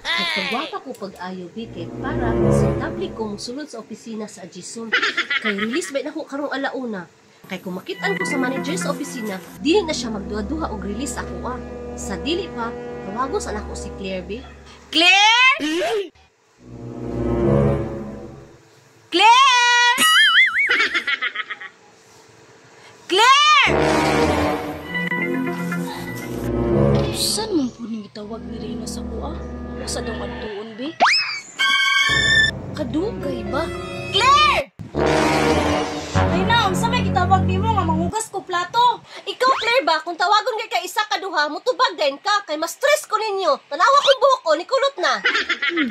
Nagpagwapa ko pag-ayo, bi, kay para presentable ko musulod sa opisina sa Ajison. Kay release ba nako karong alauna. Kay kung makitaan ko sa manager sa opisina, dili na siya magduha-duha og release ako ah. Sa dili pa, tawagon sa nako si Claire, bi. Claire! Claire! Claire! Saan man po ning gitawag ni Reyna sa kuha? Sa daw adtuon be? Kadugay ba? Claire! Reyna, unsa may gitawag nimo nga manghugas ko plato? Ikaw, Claire ba, kung tawagon kay ka isa ka duha, mutubag din ka, kay mas stress ko ninyo. Tanawa kong buhok ko, nikulot na.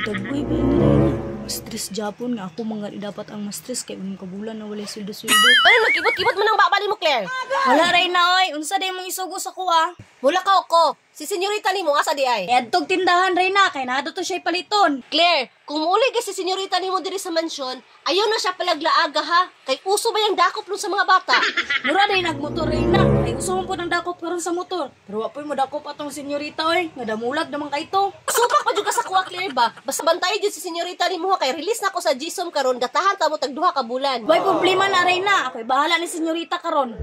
Dagway ba ni Reyna? Stress Japon nga ako mga dapat ang ma-stress kay unong kabulan na walay sweldo-sweldo. Ano, nagkibot-kibot mo ng babali mo, Claire? Wala Reyna oy, unsa day mong isugo sa kuha? Mula ka ko, si senyorita nimo asa di ay? E adtog tindahan Reyna kay naa to siya paliton. Claire, kung muuli kay si senyorita nimo diri sa mansyon, ayaw na siya palaglaaga ha. Kay uso ba yung dakop nun sa mga bata? Mura day nagmotor Reyna, kay uso man po ng dakop karon sa motor. Pero wa poy mo dakop atong senyorita oy, nga damulag naman kay to. Supak pa jud ka sa kuha, Claire ba? Basta bantay jud si senyorita nimo ha, kay release na ko sa GSOM karon, datahan ta mo tag duha ka bulan. Way problema na Reyna, ako'y bahala ni senyorita karon.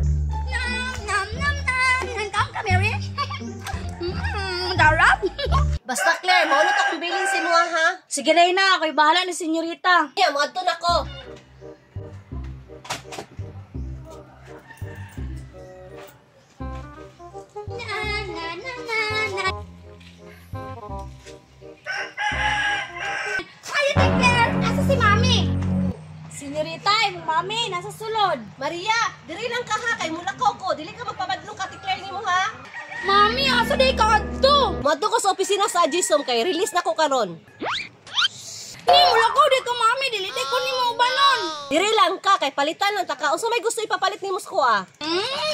Nam nam nam nam. Come ka, Mary. Darap. Basta Claire, maunot akong bilin si mo ha. Sige Reyna, ako'y bahala ni senyorita. Yeah, moadto na ko. Na na na na na. Ay, take care. Asa si Mami? Senyorita, imong mami nasa sulod. Maria, diri lang ka ha, kay mula ko ko, dili ka magpabadlong ka ti Claire nimo ha. Mami, asa day ka adto? Moadto ko sa opisina sa GSOM kay release na ko karon. Ni mula ko di ko mami, dili day ko nimo ubanon. Diri lang ka kay palitan lang ta ka. Unsa may gusto ipapalit nimo sa kuha?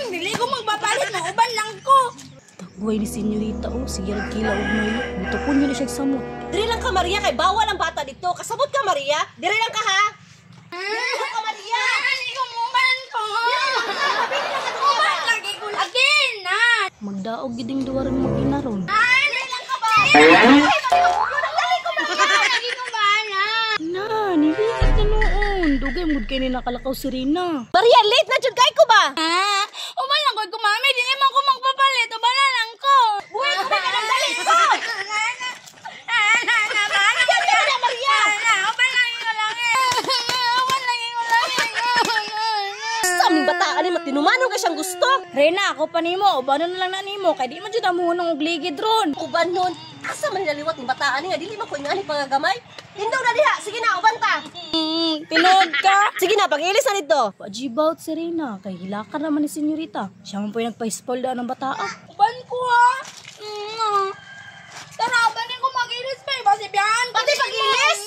Dili ko magpapalit, mo uban lang ko. Tagway ni senyorita oh, sige rag kila og mayo. Mutupon niya na siya samot. Diri lang ka Maria kay bawal ang bata dito. Kasabot ka Maria. Diri lang ka ha. Diri lang ka Maria. Dili ko mo uban ko. Uban lagi ko lagi na. Magdaog giding duwaran mag-ina ron. Dili lang ka ba? Dali ko Maria. Lagi ko ba na? Na, niliit na noon. Dugay mud kay ni nakalakaw si Rina. Maria, late na jud kay ko ba? Ah, uban lang ko mami, dili man ko magpapalit, uban na lang ko. Buhay ko ba ka dali ko? Maria! Sa aming bataan ni matinumanon kay siyang gusto. Reyna, ako pa nimo, ubanon na lang na nimo kay di man jud amuhon og ligid ron. Uban nun, asa man naliwat ni bataan ni nga dili man ko ingani pangagamay. Tindog na diha, sige na uban ta. Tinuod ka. Sige na, pag-ilis na dito. Wajibaut si Reyna kay hilakan naman ni senyorita. Siya man po'y nagpa-spoil daan ng bataa. Uban ko ha. Tara, ubanin ko mag-ilis pa. Iba si Bian. Pati pag-ilis?